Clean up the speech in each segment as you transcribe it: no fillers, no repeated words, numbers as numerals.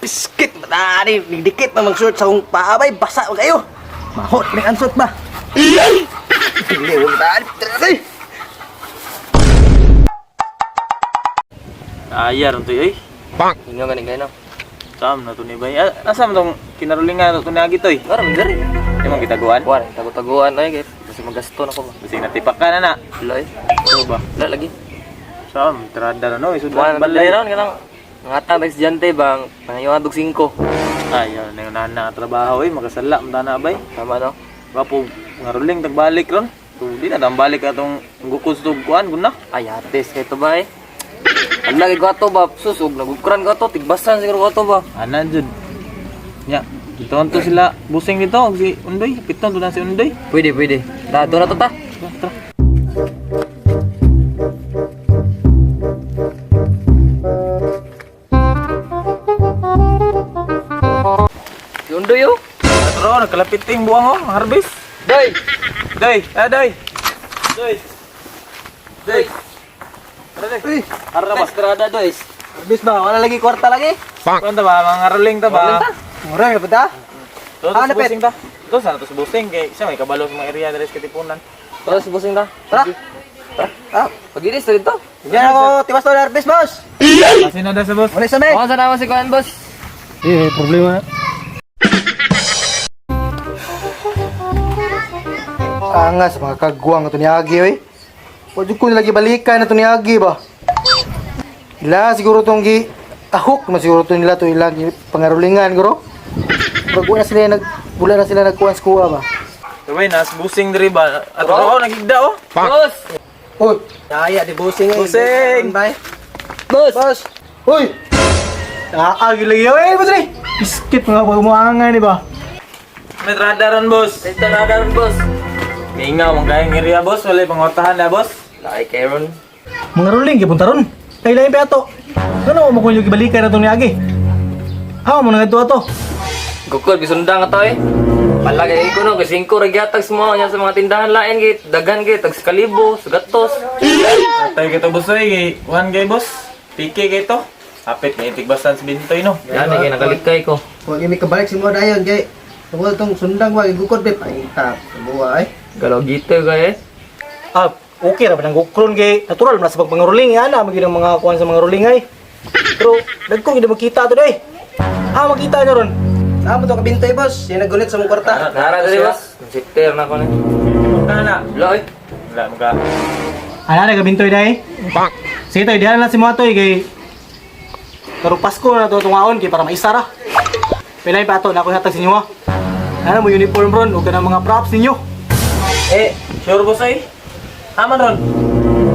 Biskit matani, nigdikit na mag-short sa akong paa bay, basa man kayo. Mahot ni ansot ba? Hindi mo matani, tara. Ayar to oy. Inga gani kayo no. Sam na to ni bay. Ah, asa man tong kinarulingan to ni toy? Karon diri. Di man gitaguan. Kuan, tago-taguan ay kay kasi magasto na ko ba. Bisig natipak ka na na. Wala eh. Ano ba? Wala lagi. Sam, trada na no, isud Kuan balay. balay ron kanang ngatang tag estudyante bang pangayo og 5. Ayaw na yung nana trabaho eh, makasala man na bay. Tama no? Wapo ngaruling tagbalik ron. So, di na tambalik atong gukod sa kuan guna. Ay ates kay to ba eh. Ala kay ko ato ba sus og nagukran ko ato tigbasan siguro ko ato ba. Ana jud. Nya, dito to sila busing dito og si Undoy, piton to na si Undoy. Pwede pwede. Ta do na to ta. Tara, tara. Yundoy yo. Tara, nagkalapit ting buwang oh, harvest. Doy. Doy, ah doy. Doy. Doy. Tara doy. Uy, Tara ba? Estrada doy. bis ba? Wala lagi kwarta lagi. Kuan ta ba mga ruling ta ba? Mura na ba ta? To Ah, sa napit. busing ta. To sa to sa busing kay siya may kabalo sa mga area diri sa Katipunan. Tara sa busing ta. Tara. Ah, Pagilis ta dito. diyan ako tiwas to harvest, boss. Kasi na da sa boss. Wala sa me. Kuan sa naman si kuan boss. Eh, problema. Angas mga kagwang ito ni Agi oy. Wa jud ko nilagi balikan na to ni Agi ba. Ila siguro tong gi ahok man siguro to nila to ilang pangarulingan guro. Murag wa na sila nag wala na sila nagkuan sa kuha ba. Tuway nas busing diri ba? Ato oh, nagigda oh. Boss. Uy, daya di busing eh. Busing! Bay. Boss. Boss. Uy. Aagi lagi oy, boss ni. Biskit mga pagmuangan ni ba. May trada ron boss. Dito na daron boss. Mingaw man kayong area boss, walay pangortahan na boss. Lahi kay ron. Mga ruling, gipon taron. Kay lain pa ato. Ano mo kung yung gibalikan na itong niagi? Ha, mo na ato. Gukod bisundang ato eh. Palagay ko no kay 5 ra gyatag sa mga niya sa mga tindahan lain kay daghan kay tag kalibo, gatos. Atay kay to boss oy, kay kuan kay boss. PK kay to. Hapit kay tigbasan sa bintoy no. Yan kay nakalikay ko. Huwag imi kabalik si mo dayon kay tungkol tong sundang wa gukod be paita. Buwa ay. Galaw gito kay eh. Ah, okay ra ba nang gukron kay natural man sa pagpangaruling ana magid ang mga kuan sa mga ruling ay. Pero dagko gid makita to day. Ah, makita nyo ron. Tama to kabintoy boss, yan naggunit sa mong kwarta. Nara diri boss. Sipter na ko ni. Kana na. Wala eh. Wala mo ka. Ana na gabintoy day. Sige toy, diha na lang si mo atoy kay karong Pasko na to tungaon kay para maisa ra. Pilay pa ato na ako hatag sa inyo ha. Ana mo uniform ron ug kanang mga props ninyo. Eh, sure boss oy. Aman ron.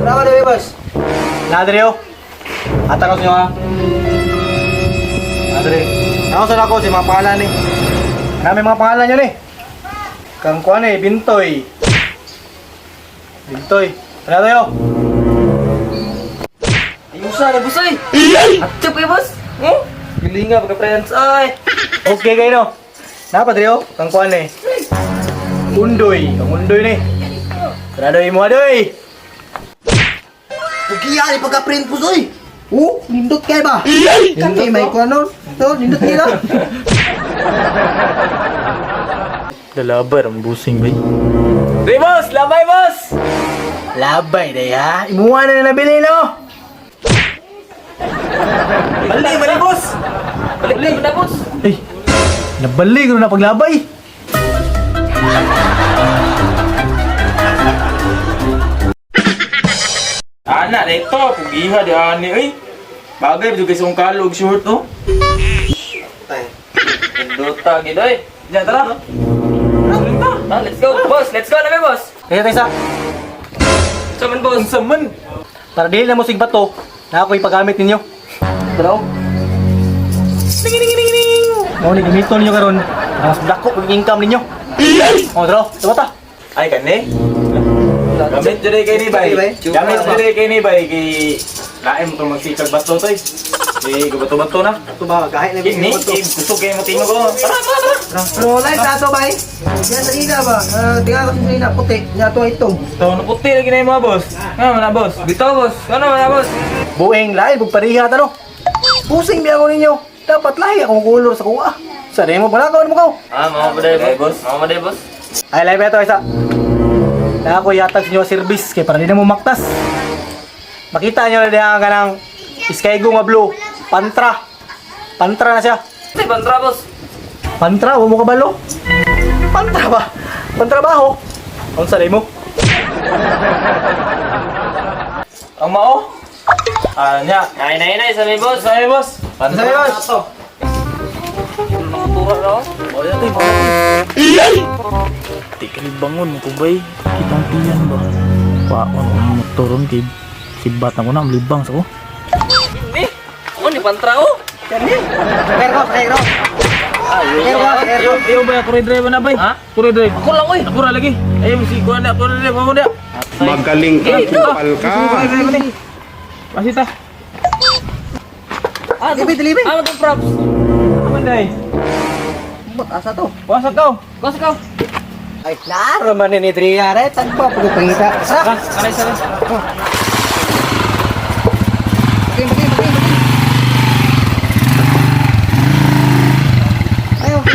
Tara ka diri boss. Na diri oh. Hatag ko sa inyo ha. Adre. Ako sa ako si mga pangalan ni. Ano may mga pangalan yun eh? Kang kuan eh, Bintoy. Bintoy. Tara tayo. Ayusa na boss ay. Atip kay boss. Hmm? Gilinga pagka friends ay. Okay kayo no. Napa dre oh, kang kuan eh. Undoy, ang undoy ni. Tara doy mo doy. Pugiya ni pagka-print boss oy. Oh, nindot kay ba? Kani may kuno. To nindot nila. Dalabar ang busing bay. Di boss, labay boss. Labay day ha. Imuha na na nabili no. Bali, bali boss. Balik na na boss. Eh, nabali ko na paglabay. Ana na ito, pugiha di ani oy. Bagay jud kay sa kalog short oh. Tay. Induta gid oy. Diyan tara. Tara ta. Ah, let's go boss. Let's go na mi boss. Kaya tayo sa Sa man boss. Unsa man? para dili na mo sig bato, na ako ipagamit ninyo. Tara. oh. Ding ding ding ding. Mao ni gamiton ninyo karon. Mas dako ang income ninyo. Oh, tara, tara ta. Ay kani. Gamit jud kay ni bay. Bay. Gamit jud kay ni bay kay lain mo tong magsikag bato toy. Eh, bato-bato na. Ito ba gahi na Kini, gusto kay mo tingog ko. Tara, tara, tara. Pero live sa ato bay. Yan sa ba? Ah, tingnan ko sa ina puti. Nya to itom. To no puti lagi na yung mga boss. Nga man na boss. Bitaw boss. Ano man na boss? Bueng lain bug pareha ta no. Pusing biya ko ninyo. Dapat lahi akong color sa kuha. Sa mo pala kaon mo kaw. Ah, mao ba day, boss? Mao ba day, boss? Ay, lahi pa ito isa. Na ako yatag sa inyo service kay para di na mo maktas. Makita niyo na diha ang kanang Skygo nga blue, Pantra. Pantra na siya. Ay, pantra, boss. Pantra, wa mo kabalo. Pantra ba? Pantrabaho. Unsa day mo? Ang mao. Ah, nya. Nay, nay, nay, sa mi, boss. Sa mi, boss. Sa mi, boss. Tura raw. Di ka bangon mo kubay. Kitang tiyan ba? Paon ang motoron kay sibat na ko na libang sa ko. Ni, ako ni pantra oh. Pero, pero. Pero, pero. Iyo ba kuray drive na bay? Ha? Kuray drive. Ako lang oy. Ako ra lagi. Ayo si kuan na kuray drive mo na. Magaling ka, kupal ka. Pasita. Ah, Dilibi, dilibi. Ah, matong props. Aman day. Ba't asa to? Wasa ka. Boss ka. Ay, klaro man ni Tria, re. Tagpa, pagpangita. Sa! Kanay sa. Bakin, bakin, bakin, bakin. Ayaw, ayaw.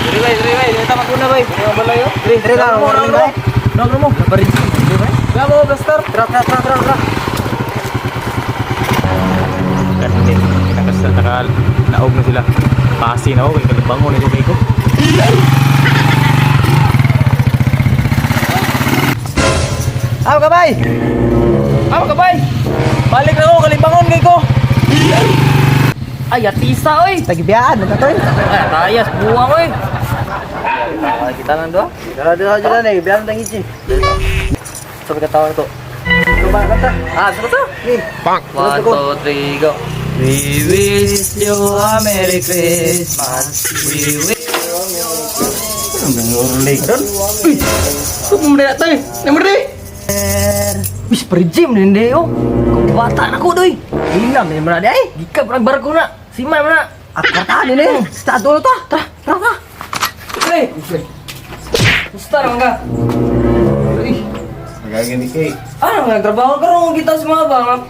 Diri bay, diri bay, diri ta maguna bay. Diri balayo. Diri, Diri lang, mo, diri, bay. Nagro mo. Diri bay. Gamo blaster. Tra, tra, tra, tra, tra. Kanit kinakasal nakal naog na sila. Pasi na ako kay kalibangon na kay ko. Aw, kabay! Aw kabay. Balik na ako kalibangon kay ko. Ay, atisa oy. Tagibiyaan, magkatoy. Ay, tayas buwang oy. Ay, kita lang doa. Dara, dara, dara, na, biyaan tang ichi. Sabi ka tawag to. Lupa, kanta. Ah, sa to. Ni. 1, 2, 3, go. We wish you a Merry Christmas. We wish. Kung mo na tayo, namur di. Wis per-gym din di oh. Kung bata na ko doy. Ilam ni mana di ay. Gikap nang barko na. Siman man na. At kartahan ini. Stado ta. Tara, tara, tara. Pre. Musta naman ka? Nagagani kay. Ano nga trabaho karon kita sa mga bang.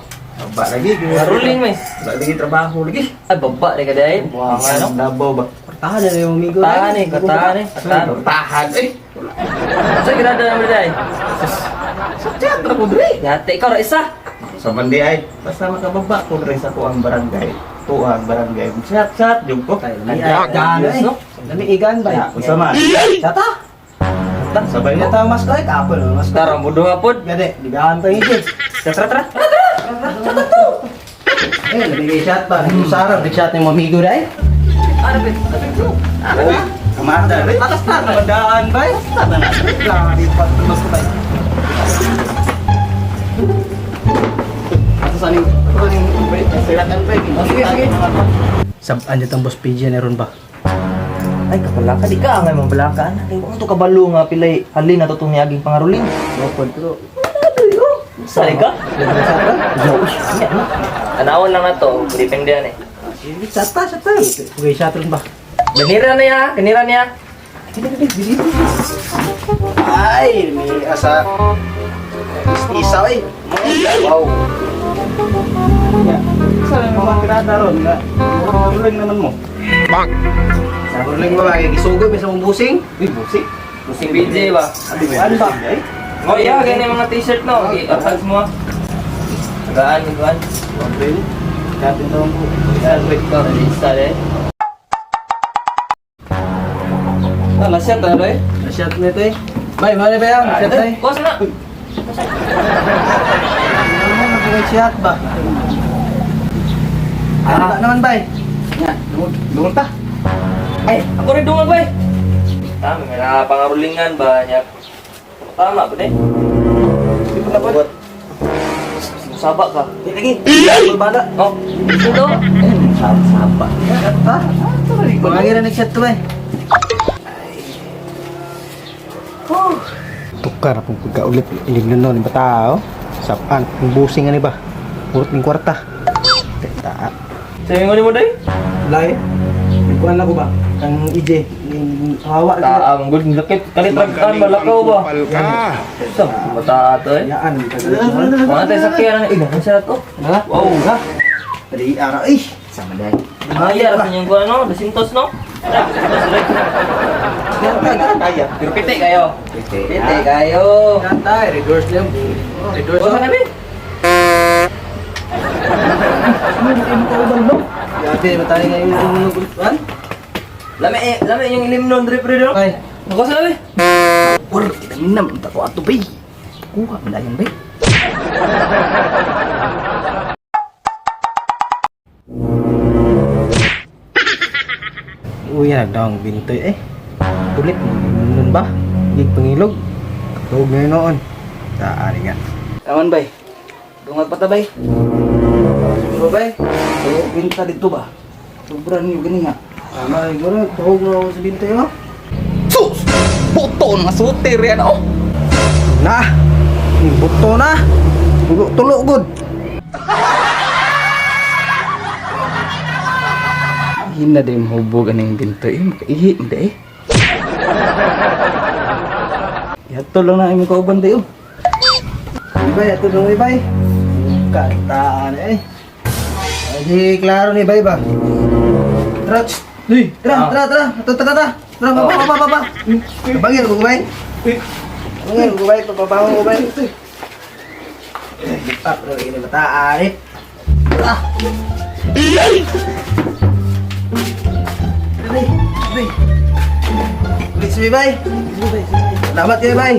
Baba lagi. Karuling may. Wala lagi trabaho lagi. Ay baba di ka dai. Buwangan no. Davao ba? Kartahan na yung amigo. Tahan eh, katahan eh. Katahan. Tahan eh. Sa grado naman dai. Sa teatro ko dre. Yate ikaw ra isa. Sa mandi ay. Basta makababa ko dre sa kuang barangay. Tuang barangay. Chat-chat jud ko. Igan Yes, no? Dami igan ba? Unsa man? Tata. Sabay mo. Kita mas koy kapon mas. Tara mudo hapon. Gade, digaan pa ichi. Tara tara. Eh, lebih shot ba? Sarap di shot ni mo amigo dai. Ano ba? Ano ba? Kamada re. Atas na bandaan ba? Lang di pa mas ko ba. Ato sa ning ato ning Silakan pre. Sige, sige. Sabaan dito ang boss PG na ron ba? Ay kapalaka di ka ngay mabalaka na. Kay wa to kabalo nga pilay halin na to tong niaging pangaruling. Mopod pero Sali ka? Tanawan lang na to, depende yan eh. Sata, sata. Okay, shot ron ba? Ganira na ya, ganira niya. Ay, may asa. Isa, eh. Wow. Sa mga tirada ron nga. Tuloy naman mo. Sa ba, gisugoy, may sa mong busing. Uy, busi. Busing BJ ba? Ano ba? Oh yeah, ganyan mga t-shirt no. Okay, atags mo. ah. Gaan, gaan. Okay. Chat ito mo. Wait ko, lista eh. Ah, lasyat na rin. Shot nito eh. Bay, mali ba yan? Shot eh. Kuha na. Ano mo nag shot ba? Ah, naman, bay. Dungon ta. Ay, ako rin dungan ba eh. Tama, may nakapangarulingan ba niya? Tama ba eh? Di pa na Saba ka. Di lagi. Bala. Oh, ito. Saba. Shot ba? Mga gira nag-shot to, bay. Tukar pong pagkaulit ilig nun ni batao. Sapaan, ang busing ani ba? Purot ning kwarta. Teta. Sabi mo ni mo day? Lai. Kuan lang ko ba? Kang EJ, yung hawa na Taa, ang good lakit. Kalit ragtan malakaw ba? Sa mata ato eh. Yaan. Mga tayo sakyan ang ina sa to. Ha? Wow. Ha? Dali ara eh. Sama day. Maya ra sa kuan no, dasintos no. Kaya. Pero piti kayo. Piti. Piti kayo. Kantay, reverse lang. Reverse. Wala na bi. Grabe, matay nga yung kuan. Lami eh, lami yung ilim nun, dre pre no. Ay, Nako sa labi. Or, kita na, ko ato bay. Kuha, malayan bay. Uy, nagdaong bintoy eh. Ulit mo nun ba? Gig pangilog. Tuog na yun noon. Taari nga. Taman bay. Dungag pa ta bay. Siguro bay. Kaya binta dito ba? Sobra niyo gani nga. Tama, siguro. Tuog na ako sa bintoy oh. Sus! Buto nga sutir yan oh. Na! Buto na! Tulo, tulo good. Hina din hubog aning binto eh. Makaihi mo eh. Yato lang na imong kauban dayo. Ibay, ato dong ibay. Kantaan eh. Ay, klaro ni bay ba? Tara, tsk. Uy, Tara, tara, tara. Ato, tara, tara. Tara, baba, baba, baba. Bangin ko bay. Bangin ko bay, papabangon ko bay. Butak na rin mataan eh. Ah. Bay, bay. Ulit si bay. Salamat kayo bay.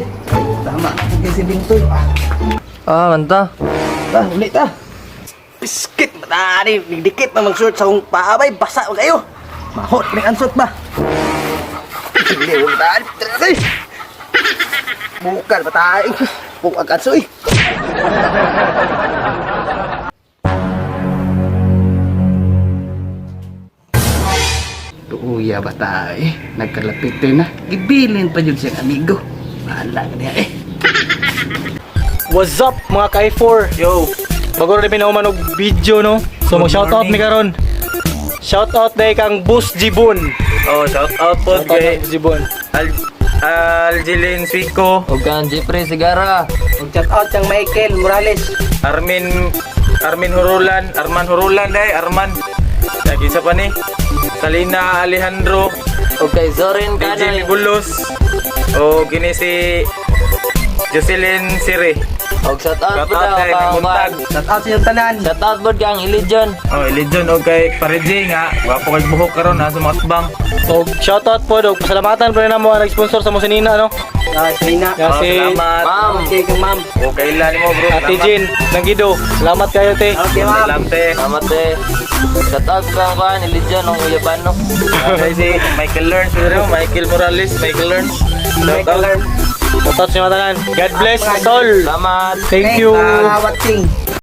Tama, kay si Bintoy. Ah, Ah, manta. ta, ulit ta. Biskit matani, dikit na mag-short sa akong paa bay, basa ko kayo. Mahot may ansot ba? Hindi mo matani, tara ay. Bukal matani. Bukag anso eh. Luya ba ta eh? Nagkalapit na. Gibilin pa yun siyang amigo. Bahala ka niya eh. What's up mga ka-4? Yo. Bago rin pinahuman og video no. So mag shoutout mi karon. Shoutout day kang Boss Jibon. Oh, shout out po Shoutout kay Boss Jibon. Al Aljelin Suico, Huwag kang Jeffrey Sigara. Shout out kang Michael Morales. Armin Armin Hurulan, Arman Hurulan day, Arman. Lagi sa pa ni Salina Alejandro, Huwag kay Zorin DJ Kanoy. Migulos, o kini si Jocelyn Sire. Huwag shout out Shout po out daw kay kang Buntag. Shout out sa inyong tanan. Shout out po kang Ilijon. Oh, Elijon og kay Pareje nga, gwapo kay buhok karon ha sa mga tubang. Og shoutout po dog. Pasalamatan po na mo ang nag-sponsor sa mo sinina no. Ah, Selena. Ya, Oh, si salamat. Ma'am. Okay kang ma'am. Okay lang nimo bro. Ate Jean ng Gido. Salamat kayo te. Okay ma'am. Salamat te. Salamat eh. Shout out kang kuan Ilijon ng Uyabano. Okay, si Michael Learns bro, Michael Morales, Michael Learns. Shout out. Shoutout sa inyong tanan. God bless us all. Salamat. Thank you. Watching.